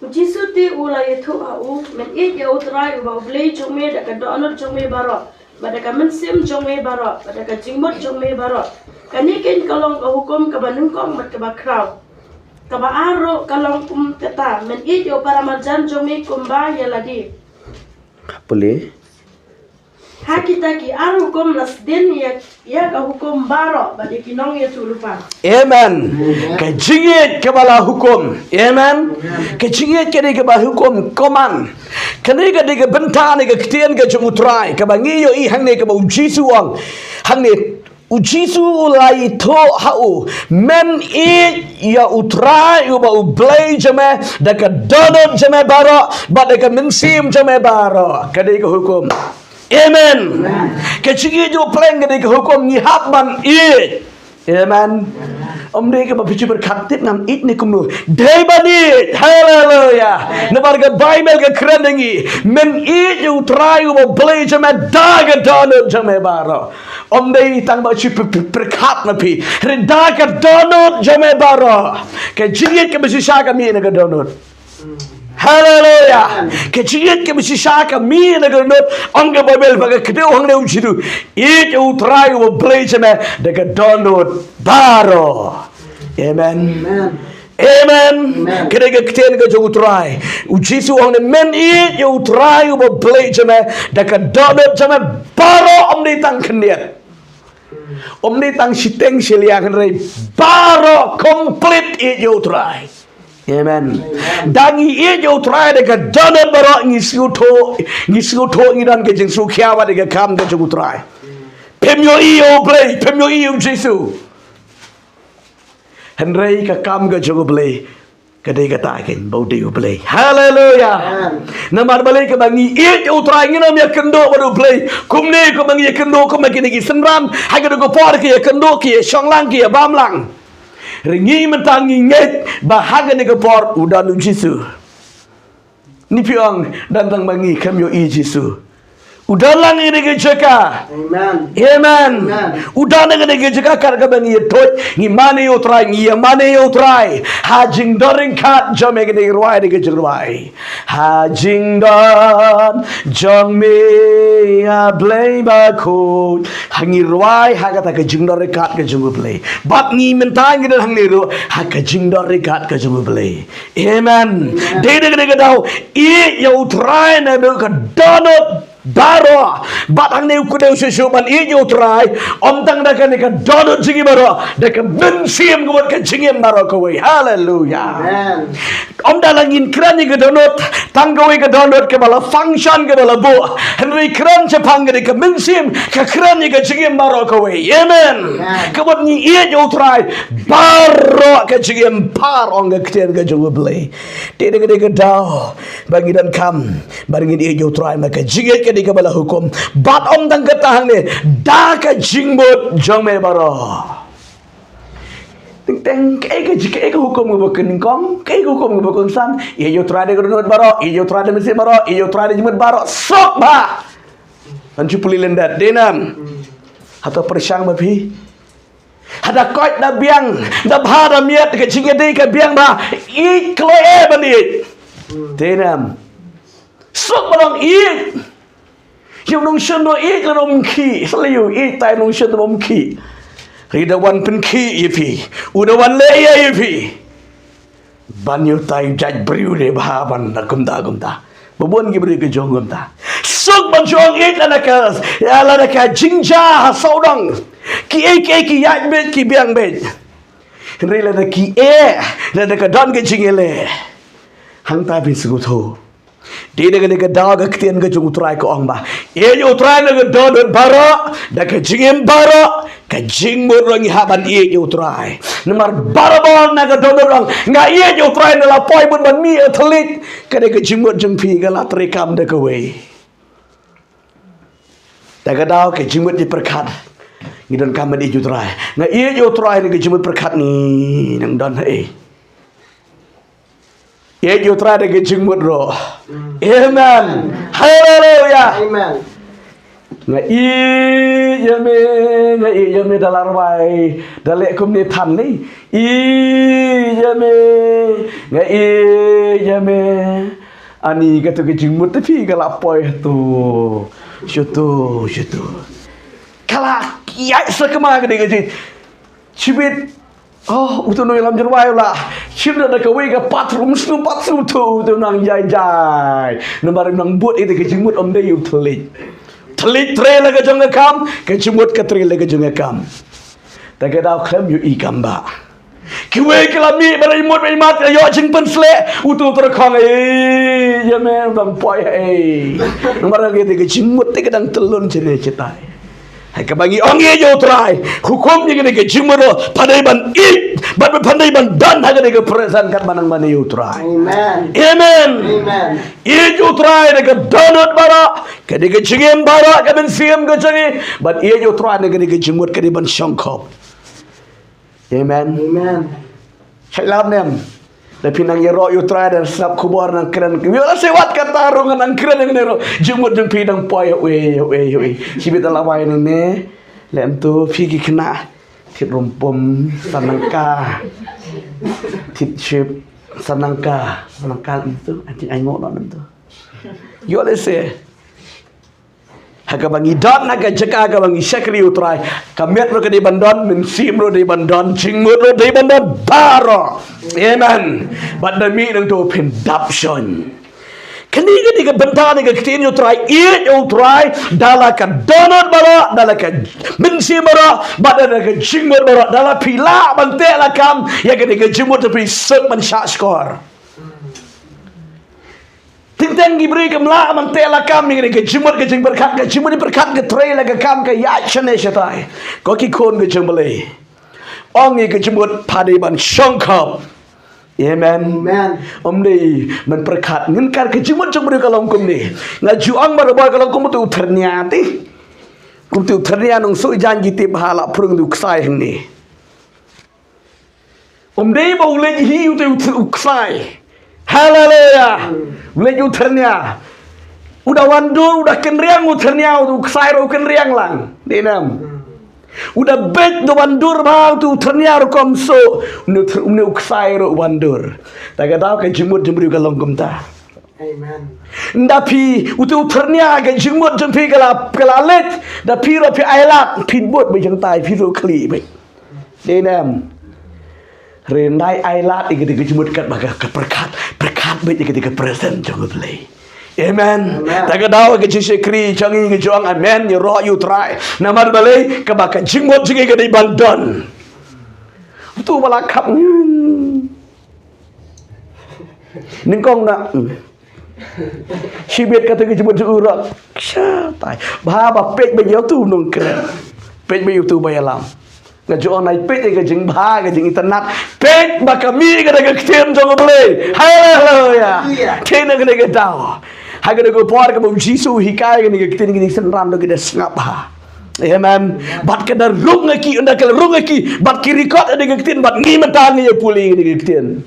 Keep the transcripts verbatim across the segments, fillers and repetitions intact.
U Jisu te u la ïathuh ha u, men ïeit ïa u Trai uba u Blei jong me da ka dohnud jong me baroh, bad da ka mynsiem jong me baroh, bad da ka jingmut jong me baroh. Kane keiñ ka long ka hukum kaba nyngkong bad kaba khraw. Kaba ar ruh ka long kum kata, men ïeit ïa u para marjan jong me kumba ïa lade. Pule. Ha kita ki ar hukum la sdien ïa, ïa ka hukum baroh bad ïa ki nongïathuhlypa. Amen. Ka jingïeit kaba la hukum. Amen. Ka jingïeit ka dei kaba hukum, command. Kane ka dei ka bynta ne ka ktien ka jong u Trai kaba ngi ïohi hangne kaba u Jisu u ong. Hangne u Jisu u la ïathuh ha u, men ïeit ïa u Trai uba u Blei jong me da ka dohnud jong me baroh bad da ka mynsiem jong me baroh. Ka dei ka hukum. Amen. Ka jingïeit jong u Blei ka dei ka hukum, ngi hap ban ïeit. Amen. Ym dei kaba phi ju pyrkhat tip ngam ïeit ne kumno. Dei ban ïeit. Haleluya. Namar ka Baibl ka kren ïa ngi, men ïeit ïa u Trai uba u Blei jong me da ka dohnud jong me baroh. Ym dei tang ba ju pyrkhat na phi, hynrei da ka dohnud jong me baroh. Ka jingïeit kaba shisha ka mih na ka dohnud. Haleluya. Ka jingïeit kaba shisha ka mih na ka dohnud. Ong ka Baibl ba ka kdew hangne u Jisu, ïeit ïa u Trai uba u Blei jong me da ka dohnud baroh. Amen. Amen. Ka dei ka ktien ka jong u Trai. U Jisu u ong ne men ïeit ïa u Trai uba u Blei jong me da ka dohnud jong me baroh, ym dei tang khyndiat. Ym dei tang shiteng shiliang, hynrei baroh, complete ïeit ïa u Trai. Amen. Da ngi ïeit ïa u Trai da ka dohnud baroh, ngi sngewthuh, ngi sngewthuh ngi don ka jingsngewkhia bad ka kam ka jong u Trai. Phim ïohi ïa u Blei, phim ïohi ïa u Jisu. Hynrei ka kam ka jong u Blei ka dei kata keiñ, ba u dei u Blei. Haleluya. Amen. Namar balei? Kaba ngi ïeit ïa u Trai ngin ym ïakynduh bad u Blei kumne kumba ngi ïakynduh kumba kine ki synran ha kine ki por ki ïakynduh, ki ïashong lang, ki ïabam lang. Hynrei ngi mynta ngi ngeit ba ha kane ka por u don u Jisu. Ni phi ong, don tang ba ngi khlem ïohi Jisu. U don lang ha kane ka jaka. Amen. Amen. Amen. U don ha kane ka jaka kat kaba ngi ïathuh, ngi mane ïa u Trai, ngi ïamane ïa u Trai. Ha jingdon ryngkat jong me, kane ka rwai, kane ka jingrwai. Ha jingdon jong me, A Blei bakhuid. Ha ngi rwai ha kata ka jingdon ryngkat ka jong u Blei. Bad ngi mynta ngi don hangne ruh ha ka jingdon ryngkat ka jong u Blei. Amen. Dei da kane ka daw, ïeit ïa u Trai naduh ka dohnud baroh. Bad hangne u kdew shuh shuh ban ïeit ïa u Trai, ym tang da kane ka dohnud jong ngi baroh, da ka mynsiem ka mut, ka jingim baroh kawei. Haleluya. Amen. Ym da la ngin kren ïa ka dohnud tang kawei ka dohnud kaba la function, kaba la buh. Hynrei kren shaphang ka dei ka mynsiem, ka kren ïa ka jingim baroh kawei. Amen. Amen. Ka mut ngi ïeit ïa u Trai baroh ka jingim, par ong ka ktien ka jong u Blei. Te da kane ka daw ba ngi donkam ba ngin ïeit ïa u Trai, namar ka jingïeit ka dei kaba la hukum. Bad ym tang kata hangne, da ka jingmut jong me baroh. Teng teng, kaei ka jingmut, kaei ka hukum kaba nyngkong, kaei ka hukum kaba kongsan? Ïeit ïa u Trai da ka dohnud baroh, ïeit ïa u Trai da ka mynsiem baroh, ïeit ïa u Trai da ka jingmut baroh. Suk ba ngan shu pule lyndet, dei ne em? Hato pyrshang ba phi? Haba koit da biang, da bha da miat, ka jingïadei ka biang ba ïeit kloi eh ban ïeit. Dei ne em? Suk ba long ïeit. Ïa u nongshun ruh ïeit lada um khih. Sa lei ïeit tai u nongshun ruh um khih. Hynrei u da wan pynkhih ïa phi, u da wan leh ïa phi. Ban ïa utai u jait briew dei bha ban da kumta kumta. Ba bun ki briew ki jong kumta. Suk ban shong ïeit lada ka, ïa lada ka jingjia ha sawdong. Kiei kiei ki ïaid beit, ki biang beit. Hynrei lada ki eh, lada ka don ka jingïaleh, hangta phin sngewthuh. Dei da kane ka daw ka ktien ka jong u Trai ka ong ba ïeit ïa u Trai na ka dohnud baroh, da ka jingim baroh, ka jingmut ruh ngi hap ban ïeit ïa u Trai. Namar barabor na ka dohnud ruh nga ïeit ïa u Trai, na la poi bun ban mih athletic, ka dei ka jingmut jong phi ka la treikam da kawei. Da ka daw ka jingmut jingpyrkhat, ngi donkam ban ïeit ïa u Trai. Nga ïeit ïa u Trai, na ka jingmut pyrkhat ngi nang don haei? Ïeit ïa u Trai da ka jingmut ruh. Amen. Haleluya. Amen. Nga ïeit ïa me, nga ïeit ïa me da la rwai, da leh kumne than lei. Ïeit ïa me, nga ïeit ïa me. Ani kato ka jingmut te phi ka la poi hato. Shuto, shuto. Ka la ïaid sa kama ka dei ka jing. Shibit. Oh, uto u nongïalam jingrwai u la shim da kawei ka bathroom, sngewbha bathroom uto, uto u nang jai jai. Namar u nang bud ïa ka jingmut, ym dei u thylliej. Thylliej trei la ka jong ka kam, ka jingmut ka trei la ka jong ka kam. Te ka daw khlem ïohi kam ba. Kiwei ki la mih ba la mut ba i mat ka ïoh jingpynsleh, uto u tyrkhong ei, ïa me u dang poi ei. Namar ka dei ka jingmut te ka dang tyllun jingeh jingtai. Ha kaba ngi ong ïeit ïa u Trai, hukum ïa kane ka jingmut ruh pha dei ban ïeit, bad pha dei ban don ha kane ka present katba nang mane ïa u Trai. Amen. Amen. Amen. Ïeit ïa u Trai da ka dohnud baroh, ka dei ka jingim baroh, ka mynsiem ka jong ngi, bad ïeit ïa u Trai da ka dei ka jingmut ka dei ban shongkop. Amen. Amen. Shait lam ne em. Da phi nang ïaroh ïa u Trai, da sngap khubor nang kren. Ïoh la se wat kata ruh ngan nang kren ïa kane ruh. Jingmut jong phi dang poi ïa u, ïa u, ïa u. Shibit da la wai nangne. Lem tu phi ki khynnah. Thied rumpum, sa nangka. Thied ship, sa nangka. Sa nangka lem tu. Anjing ai ngok noh lem tu. Ïoh la se. Ha kaba ngi don ha ka jaka kaba ngi shakri u Trai, ka met ruh ka dei ban don, mynsiem ruh dei ban don, jingmut ruh dei ban don baroh. Amen. Bad da mih nangto phin dap shon. Kane ka dei ka bynta ne ka ktien ïa u Trai, ïeit ïa u Trai da la ka dohnud baroh, da la ka mynsiem baroh, bad da la ka jingmut baroh, da la phi lah ban teh lakam ïa kane ka jingmut, da phi suk ban shah shkor. Teng teng ki briew kim lah ban teh lakam ïa kane ka jingmut ka jingpyrkhat, ka jingmut jingpyrkhat ka trei la ka kam, ka ïaid shane shatai. Ko ki khun ka jong U Blei, ong ïa ka jingmut pha dei ban shongkop. Amen. Amen. Ym dei ban pyrkhat. Ngin kar ka jingmut jong u briew ka long kumne. Nga ju ong ba u briew ka long kum uto u thyrnia te. Kum uto u thyrnia nongsuh jaiñ, ki tip ha la phrung uto u ksai hangne. Ym dei ba u leit hi uto u ksai. Haleluya. U leit u thyrnia. U da wan dur, u da kynriang u thyrnia, uto u ksai ruh u kynriang lang. Dei ne em? U da beit, u da wan dur bha, uto u thyrnia ruh kam suh. Une u thyr-, une u ksai ruh u wan dur. Ta ka daw ka jingmut jong u briew ka long kumta. Amen. Nda phi, uto u thyrnia ka jingmut jong phi ka la, ka la leit, da phi ruh phi ailad, phin bud beit jong tai, phi ruh khlieh beit. Dei ne em? Hynrei nda ailad ïa kata ka jingmut katba ka, ka pyrkhat, pyrkhat beit ïa kata ka present jong U Blei. Amen. Amen. Ta ka daw ka jingshakri jong ngi, ngi ju ong amen, ïaroh ïa u Trai. Namar balei? Kaba ka jingmut jong ngi ka dei ban don. Uto ba la khap. Nyngkong na. Shibit kata ka jingmut jong u ruh. Shatai. Bha ba peit ba ïa uto u nongkren. Peit ba ïa uto ba ïalam. Nga ju ong nai peit ïa ka jingbha, ka jingitynnat. Peit ba ka mih kata ka ktien jong U Blei. Haleluya. Haleluya. Te na kane ka daw, ha kane ka por kaba U Jisu u hikai kane ka ktien, kine ki synran ruh ki da sngap bha. Amen. Bad ka da rung ha ki, ynda ka la rung ha ki, bad ki record ïa kane ka ktien, bad ngi mynta ngi ïa pule ïa kane ka ktien.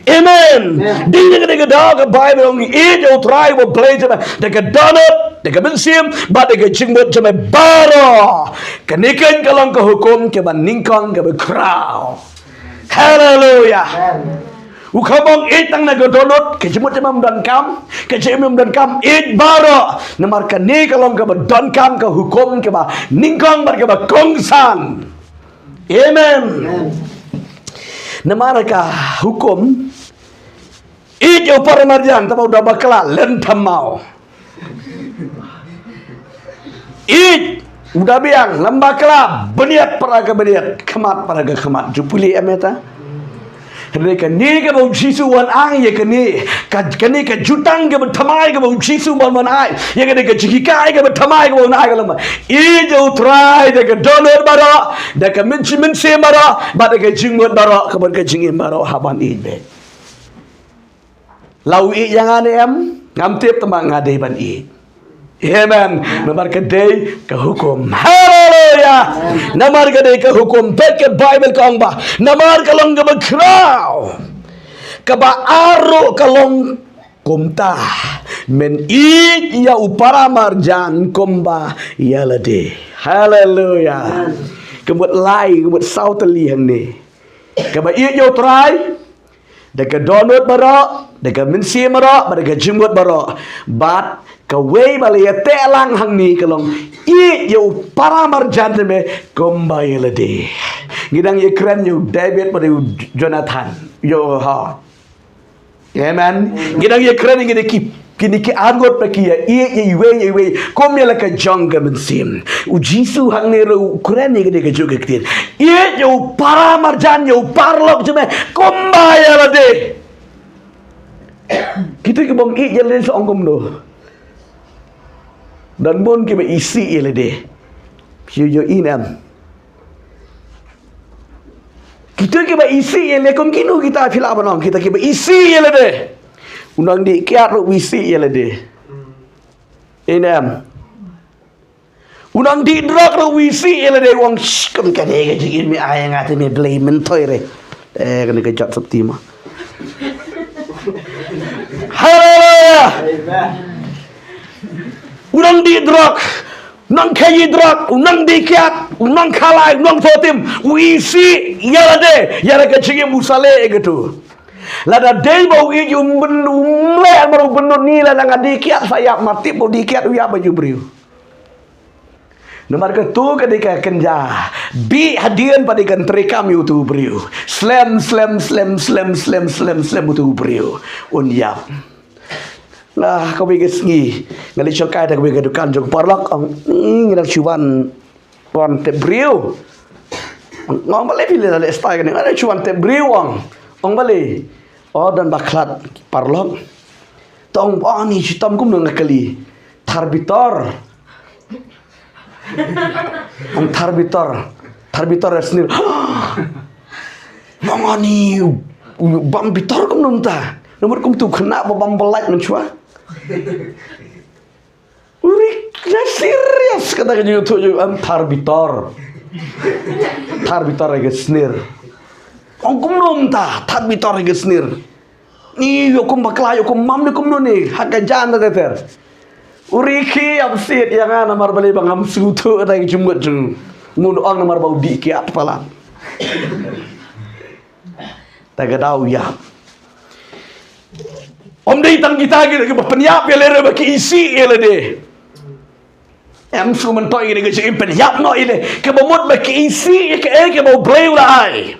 Amen. Amen. Dei na kane ka daw ka Baibl ong, ïeit ïa u Trai U Blei jong me da ka dohnud, da ka mynsiem, bad da ka jingmut jong me baroh. Kane keiñ ka long ka hukum kaba nyngkong kaba khraw. Haleluya. Amen. U kham ong ïeit tang na ka dohnud, ka jingmut jong me ym donkam, ka jingim ym donkam, ïeit baroh. Namar kane ka long kaba donkam, ka hukum kaba nyngkong bad kaba kongsan. Amen. Amen. Namar ka hukum, ïeit ïa u paramarjan, tangba u da bakla, len thymmai. Ïeit, u da biang, lem bakla, bniat para ka bniat, khmat para ka khmat. Ju pule em ïa ta. Hynrei kane kaba U Jisu u wan ai ïa kane, ka, kane ka jutang kaba thymmai kaba U Jisu u wan ai, ïa kane ka jinghikai kaba thymmai kaba u wan ai ka long ba ïeit ïa u Trai da ka dohnud baroh, da ka mynsiem, mynsiem baroh, bad da ka jingmut baroh, kaba ka jingim baroh, hap ban ïeit beit. La u ïeit ïa nga ne em, ngam tip, tangba nga dei ban ïeit. Amen. Namar ka dei ka hukum. Haleluya. Namar ka dei ka hukum. Peit ka Baibl ka ong ba namar ka long kaba khraw, kaba ar ruh ka long kumta. Men ïeit ïa u para marjan kumba ïa lade. Haleluya. Ka mut lai, ka mut saw tylli hangne. Kaba ïeit ïa u Trai da ka dohnud baroh, da ka mynsiem baroh, bad da ka jingmut baroh. Bad kawei ba la ïateh lang hangne ka long ïeit ïa u para marjan te me kumba ïa lade. Ngi dang ïakren ïa u David bad ïa u Jonathan. Ïa u ha. Amen. Ngi dang ïakren ngi da ki, kine ki arngut ba ki ïa ïeit ïa iwei ïa iwei kum ïa la ka jong ka mynsiem. U Jisu hangne ruh u kren ïa kane kajuh ka ktien. Ïeit ïa u para marjan, ïa u paralok jong me kumba ïa lade. Kita ki bym ïeit ïa lade sa ong kumno? Don bun kiba isih ïa lade. Ïoh ïoh ïa ne em? Kita kiba isih ïa lade kum kino kita, phi lah ban ong kita kiba isih ïa lade. U nongdih kiad ruh u isih ïa lade. Ïa ne em? U nongdih drok ruh u isih ïa lade, u ong, "Shh, kum kane ka jingim me ai ïa nga te me Blei, myntoi re." Eh, kane ka jot sopti mo. Haleluya. U nongdih drok, nongkhaïi drok, u nongdih kiad, u nongkhalai, u nongthoh tim, u isih ïa lade, ïa la ka jingim u sa leh ïa kato. Lada dei ba u ïeit u mlien, u mlien mar u bynnud, ni lada nga dih kiad sa ïap, mar tip ba u dih kiad u ïap bad u briew. Namar katu ka dei ka kynja bih hadien pat dei kan treikam ïa utu u briew. Slem, slem, slem, slem, slem, slem, slem utu u briew un ïap. Nga kawei ka sngi nga leit shongkai da kawei ka dukan jong paralok, ong, "Ngi dang shu wan, wan tep briew." Nga ong, "Balei phi leh, leh style kane? Nga dang shu wan tep briew," ong. Ong, "Balei?" "O, don ba khlad paralok." Te ong, "Ba ni shitom kumno?" Nga kylli. "Thar bitor." Ong, "Thar bitor." Thar bitor ïa snier. Ong, "Ba ni bam bitor kumno mynta? Namar kumtu khynnah ba bam ba lait mynshuwa." Uri, ka serious kata ka jingthoh jong u, em, thar bitor. Thar bitor ïa ka snier. Ong, kumno mynta, thar bitor ïa ka snier. Ni ïoh kum bakla, ïoh kum mam ne kumno ne, ha ka jan da ter. Uri, ki ap sit ïa nga namar balei ba ngam sngewthuh kata ka jingmut jong u. Ngun ong namar ba u dih kiad palat. Ta ka daw ïap. Ym dei tang kita ki, kiba pynïap ïa lade ba ki isih ïa lade. Em shu myntoi ïa ka jingim pynïap noh ïa lade. Kaba mut ba ki isih ïa kaei kaba U Blei u la ai.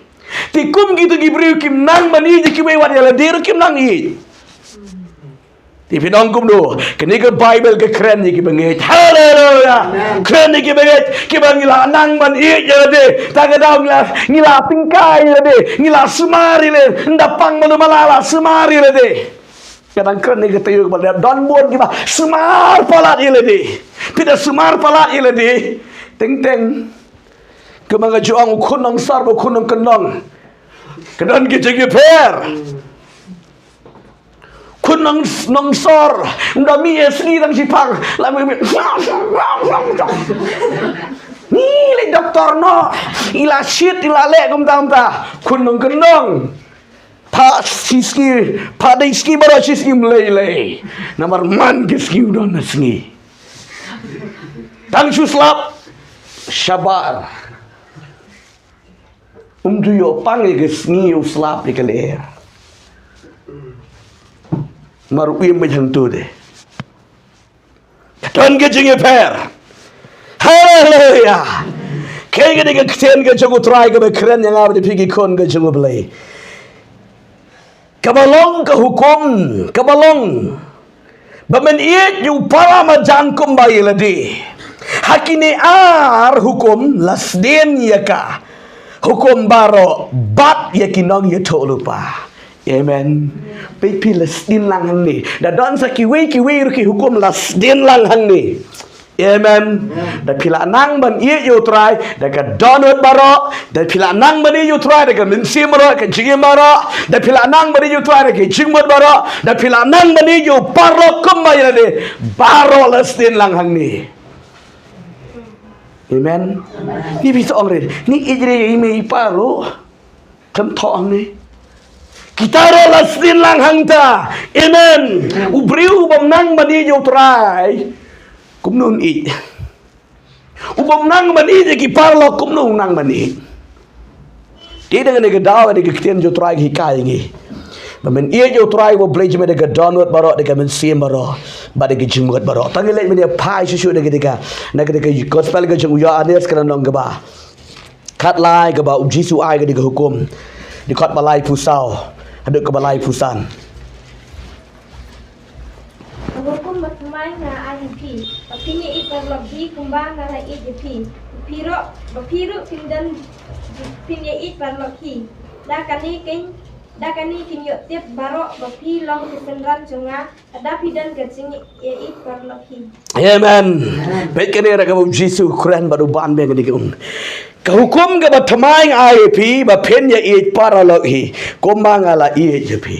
Te kum kito ki briew kim nang ban ïeit ïa kiwei wat ïa lade ruh kim nang ïeit. Te phi ong kumno? Kane ka Baibl ka kren ïa kiba ngeit. Haleluya. Amen. Kren ïa kiba ngeit, kiba ngi la nang ban ïeit ïa lade. Ta ka daw ngi la, ngi la tyngkai ïa lade. Ngi la sumar ïa lade. Ynda pang malu mala la sumar ïa lade. Ka dang kren ïa ka taïew kaba leh. Don bun kiba sumar palat ïa lade. Phi da sumar palat ïa lade. Teng teng. Kumba nga ju ong, u khun nongsor bad u khun nongkyndong, ka don ka jingïapher. Khun nong, nongsor, ynda mih ïa sngi tang shiphang, la mih, mih. Ni leit doktor noh, i la shit, i la leh kumta kumta. Khun nongkyndong, phah shi sngi, phah dei sngi baroh shi sngi ym lei lei. Namar man ka sngi u don na sngi. Tang shu slap, shabar. Um ju ïoh pang ïa ka sngi u slap ïa ka lyer. Mar u im beit hangto de. Ka don ka jingïapher. Haleluya. Kaei ka dei ka ktien ka jong U Trai kaba kren ïa nga bad ïa phi ki khun ka jong U Blei. Kaba long ka hukum, kaba long ba men ïeit ïa u para marjan kumba ïa lade. Ha kine ar hukum la sdien ïa ka hukum baroh bad ïa ki nongïathuhlypa. Amen. Peit phi, la sdien lang hangne. Da don sa kiwei kiwei ruh ki hukum la sdien lang hangne. Amen. Amen. Da phi la nang ban ïeit ïa U Trai da ka dohnud baroh, da phi la nang ban ïeit ïa U Trai da ka mynsiem baroh, ka jingim baroh, da phi la nang ban ïeit ïa U Trai da ka jingmut baroh, da phi la nang ban ïeit ïa u paralok kumba ïa lade, baroh la sdien lang hangne. Amen. Amen. Ni phi sa ong re, ni ïeit re ïa i mei i pa ruh. Khlem thoh hangne. Kita ruh la sdien lang hangta. Amen. U briew u bym nang ban ïeit ïa u Trai, kumno un ïeit? U bym nang ban ïeit ïa ki paralok, kumno un nang ban ïeit? Te da kane ka daw, da ka ktien jong u Trai ka hikai ïa ngi ba men ïeit ïa u Trai ba U Blei jong me da ka dohnud baroh, da ka mynsiem baroh, bad da ka jingmut baroh. Tang ngi leit mynta phai shuh shuh na ka, na ka gospel ka jong u Ïoannis, ka lynnong kaba khatlai, kaba U Jisu ai kane ka hukum. Dkhot ba laiphew saw haduh kaba laiphew san. Ka hukum bathymmai nga ai ïa phi, ba phin ïeit paralok hi kumba nga la ïeit ïa phi. Ba phi ruh, ba phi ruh phin don, phin ïeit paralok hi. Da kane kin, da kane kin ïoh tip baroh ba phi long ki synran jong nga, lada phi don ka jingïeit paralok hi. Amen. Peit kane ruh kaba U Jisu u kren bad u ban biang kane ka hukum. Ka hukum kaba thymmai nga ai ïa phi, ba phin ïa ïeit paralok hi kumba nga la ïeit ïa phi.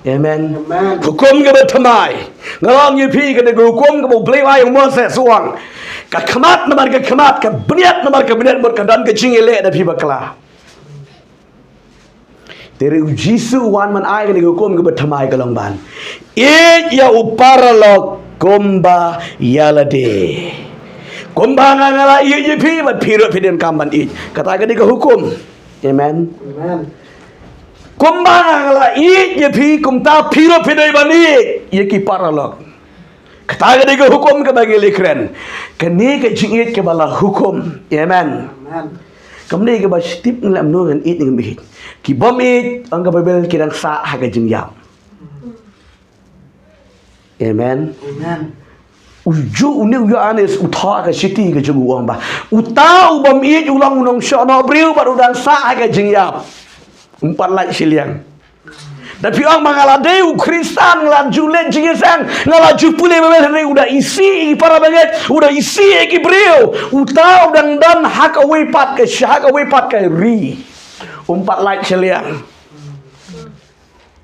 Amen. Amen. Hukum kaba thymmai. Nga ong ïa phi, kane ka hukum kaba U Blei u ai ïa u Moses, u ong, ka khmat namar ka khmat, ka bniat namar ka bniat, mut ka don ka jingïaleh da phi bakla. Te hynrei U Jisu u wan ban ai kane ka hukum kaba thymmai, ka long ban ïeit ïa u paralok kumba ïa lade. Kumba nga, nga la ïeit ïa phi, bad phi ruh phi donkam ban ïeit. Kata kane ka hukum. Amen. Amen. Kumba nga la ïeit ïa phi, kumta phi ruh phi dei ban ïeit ïa ki paralok. Kata kane ka hukum kaba ngi la kren. Kane ka jingïeit kaba la hukum. Amen. Amen. Kam dei kaba shu tip ngi la, mano ngan ïeit ne ngam ïeit. Ki bym ïeit, ong ka Baibl, ki dang sah ha ka jingïap. Amen. Amen. U ju, une u Ïoannis u thoh ha ka shithi ka jong u, u ong ba uta u bym ïeit u long u nongshong noh briew bad u dang sah ha ka jingïap. Um pat lait shiliang. Da phi ong ba nga la dei u Khristan, nga la ju leit jingïaseng, nga la ju pule Baibl, hynrei u da isih ïa ki para bangeit, u da isih ïa ki briew, uta u dang don ha kawei pat ka, ha kawei pat ka ri. Um pat lait shiliang.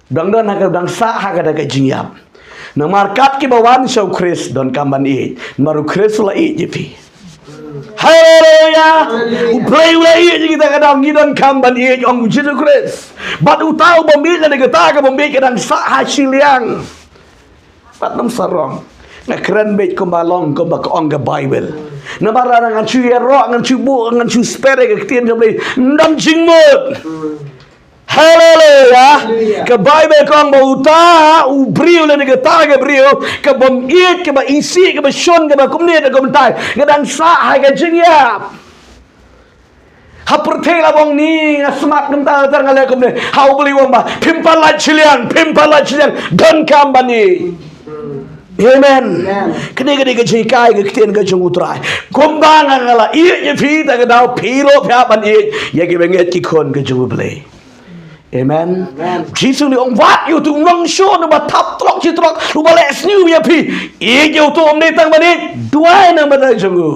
Dang don ha ka, dang sah ha kata ka jingïap. Namar kat kiba wan sha u Khrist donkam ban ïeit, namar u Khrist u la ïeit ïa phi. Haleluya. U Blei u la ïeit ïa kita, ka daw ngi donkam ban ïeit, ong u Jisu Khrist. Bad uta u bym ïeit lane kata ka bym ïeit ka dang sah ha shiliang. Bad ym sarong. Nga kren beit kumba long, kumba ka ong ka Baibl. Namar lada ngan shu ïaroh, ngan shu buh, ngan shu sper ïa ka ktien jong u Blei, ym don jingmut. Haleluya. Haleluya. Ka Baibl ka ong ba uta u briew lane kata ka briew ka bym ïeit, kaba isih, kaba shun, kaba kumne te kumtai, ka dang sah ha ka jingïap. Ha pyrthei la ong ni nga smat, kumta ter nga leh kumne. Ha U Blei u ong ba phim pat lait shiliang, phim pat lait shiliang, donkam ban ïeit. Amen. Amen. Kane, kane ka jinghikai ka ktien ka jong u Trai. Kumba nga, nga la ïeit ïa phi, te ka daw phi ruh phi hap ban ïeit ïa ki bangeit ki khun ka jong u Blei. Amen. Amen. Jisu u ong, wat ïa utu u nongshun uba thap trok shi trok, uba leh sniew ïa phi. Ïeit ïa utu, ym dei tang ban ïeit, duwai na ka bynta jong u.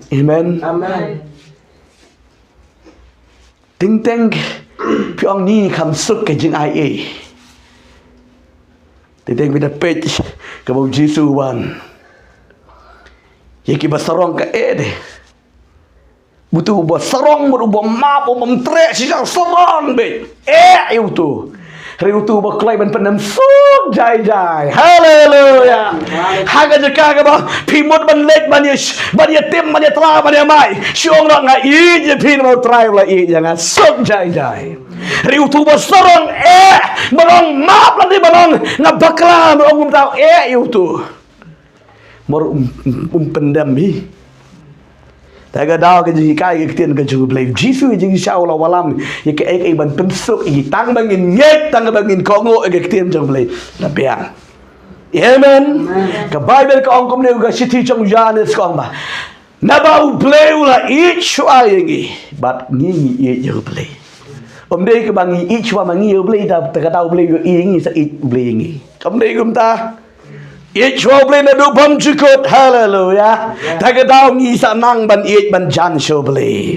Amen. Amen. Teng teng phi ong ni kham suk ka jingai ei. Teng teng phi da peit kaba u Jisu u wan ïa kiba sarong ka eh de. Utu uba sarong, uba map, uba mtreh shisha, sarong beit. Eh, ïa utu. Hynrei utu uba kloi ban pyndem, suk jai jai. Haleluya. Ha ka jaka kaba phi mut ban leit ban ïa, ban ïa tim, ban ïa tla, ban ïa mai, shu ong noh, nga ïeit ïa phi namar u Trai u la ïeit ïa nga, suk jai jai. Hynrei utu uba sarong, eh, ban ong map lane ban ong nga bakla, ban ong kumta, eh, ïa utu. Mor um, um, um pyndem hi. Te ka daw ka jinghikai ka ktien ka jong u Blei. Jisu ka jingshisha u la wallam ïa kaei kaei ban pynsuk ïa ngi, tang ba ngin ngeit, tang ba ngin kohnguh ïa ka ktien jong u Blei. La biang. Amen. Amen. Ka Baibl ka ong kumne, ka shithi jong u Ïoannis ka ong ba naba u Blei u la ïeit shuwa ïa ngi, bad ngi ngi ïeit ïa u Blei. Ym dei kaba ngi ïeit shuwa ma ngi ïa u Blei, da te ka daw u Blei u ïeit ïa ngi, sa ïeit u Blei ïa ngi. Ym dei kumta. Ïeit shuwa u Blei naduh bymjukut. Haleluya. Te ka daw ngi sa nang ban ïeit ban jan sha u Blei.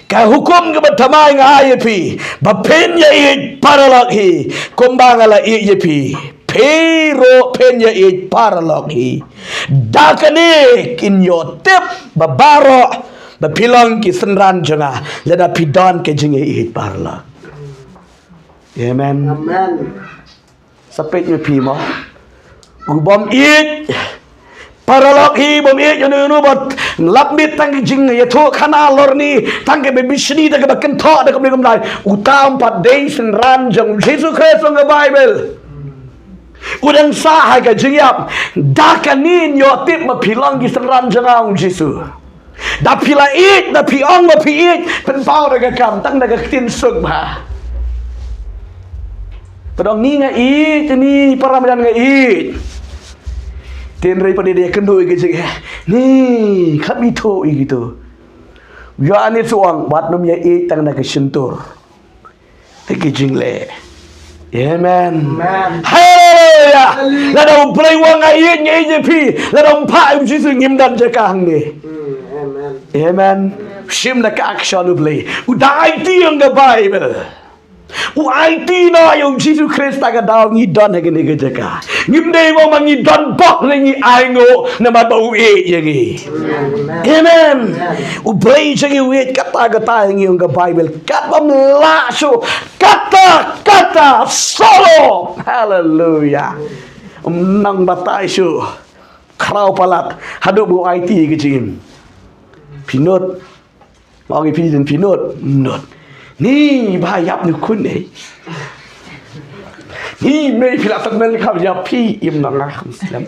Ka hukum kaba thymmai nga ai ïa phi, ba phin ïa ïeit paralok hi kumba nga la ïeit ïa phi. Phi ruh phin ïa ïeit paralok hi. Da kane kin ïoh tip ba baroh ba phi long ki synran jong nga, lada phi don ka jingïa ïeit paralok. Amen. Amen. Sa peit ïa phi mo. U bym ïeit paralok hi, bym ïeit ïano ïano ba lap miet tang ka jingïathuhkhana lorni, tang kaba bishni, tang kaba kynthoh da kumne kumne. Uta um pat dei synran jong U Jisu Khrist, ong ka Baibl. U dang sah ha ka jingïap. Da kane ngin ïoh tip ba phi long ki synran jong nga, ong U Jisu. Da phi la ïeit, da phi ong ba phi ïeit, pynpaw da ka kam, tang da ka ktien suk bha. Pynpaw ong ni nga ïeit, ni para majan nga ïeit. Hynrei pat de ïakynduh ïa ka jingeh. Ni kham ithuh ïa kito. Ïa ani suang, wat nym ïa ïeit tang da ka shyntur. Te ki jingleh. Amen. Amen. Haleluya. Haleluya. Lada U Blei u ong nga ïeit, nga ïeit ïa phi, lada um phah U Jisu ngim don jaka hangne. Hmm, amen. Amen. Shim da ka action U Blei. U da aiti, ong ka Baibl. U aiti noh ïa U Jisu Khrist, ta ka daw ngi don ha kane ka jaka. Ngim dei ba ma ngi don bok ne ngi ainguh namar ba u ïeit ïa ngi. Amen. Amen. U Blei jong ngi u ïeit katta katta ïa ngi, ong ka Baibl. Katba ym lah shuh, katta katta solo. Haleluya. Ym nang batai shuh. Khraw palat haduh ba u aiti ka jingim. Phi nud. Nga ong ïa phi, phi nud, nud. Ni ba ïap ni khun eh. Ni mei phi la tang mel kham ïap phi im na nga kham slem.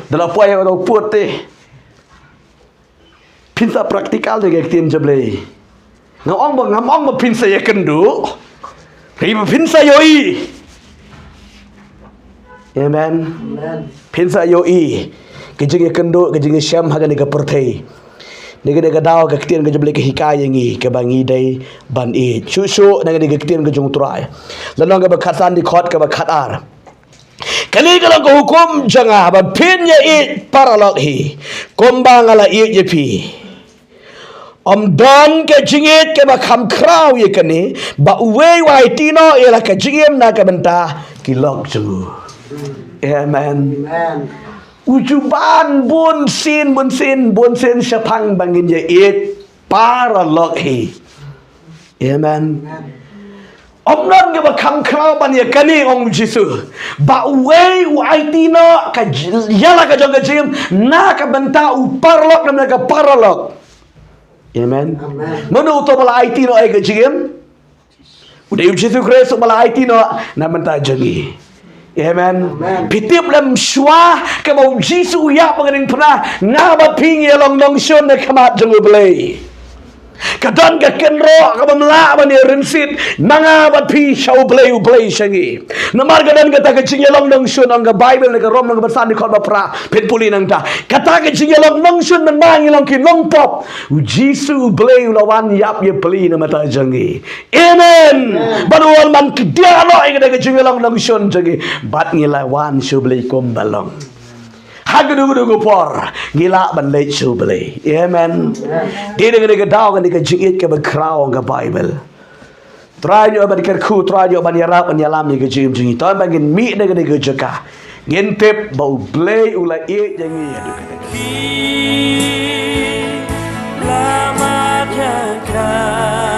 Da la poi ïa u put te. Phin sa practical da ka ktien jong U Blei. Nga ong ba, ngam ong ba phin sa ïakynduh. Hynrei ba phin sa ïohi. Amen. Amen. Phin sa ïohi ka jingïakynduh, ka jingïashem ha kane ka pyrthei. Dei kane ka daw ka ktien ka jong U Blei ka hikai ïa ngi kaba ngi dei ban ïeit. Shuh shuh na kane ka ktien ka jong U Trai. Lynnong kaba khatsan, dkhot kaba khatar. Kane ka long ka hukum jong nga, ba phin ïa ïeit paralok hi kumba nga la ïeit ïa phi. Ym don ka jingïeit kaba kham khraw ïa kane, ba uwei u aiti noh ïa la ka jingim na ka bynta ki lok jong u. Amen. Amen. U ju ban bunsien, bunsien, bunsien shaphang ba ngin ïa ïeit paralok hi. Amen. Amen. Ym don kaba kham khraw ban ïa kane, ong U Jisu. Ba uwei u aiti noh ka j-, ïa la ka jong ka jingim na ka bynta u paralok, na ka paralok. Amen. Amen. Mano uto ba la aiti noh ïa ka jingim? U dei U Jisu Khrist uba la aiti noh na bynta jong ngi. Amen. Amen. Phi tip lem shuwa kaba U Jisu u ïap ha ka diengphna, nga bad phi ngi ïa long nongshun ha khmat jong U Blei. Ka don ka kynroh kaba ym lah ban ïa rynsied na nga bad phi sha U Blei, U Blei sha ngi. Namar ka don kata ka jingïalong nongshun, ong ka Baibl na ka Rom lynnong kaba san, dkhot ba phra, phin pule nangta. Kata ka jingïalong nongshun mynba ngi long ki nongpop, U Jisu U Blei u la wan ïap ïa pli na bynta jong ngi. Amen. Amen. Bad u wan ban kdiah noh ïa kata ka jingïalong nongshun jong ngi. Bad ngi la wan sha U Blei kumba long. Ha kajuh kajuh ka por ngi lah ban leit sha U Blei. Amen. Amen. Dei na kane ka daw, kane ka jingïeit kaba khraw, ong ka Baibl. Trai, ngi ïoh ban kyrkhu, Trai, ngi ïoh ban ïarap, ban ïalam ïa ka jingim jong ngi. Tang ba ngin mih na kane ka jaka, ngin tip ba U Blei u la ïeit ïa ngi haduh katta.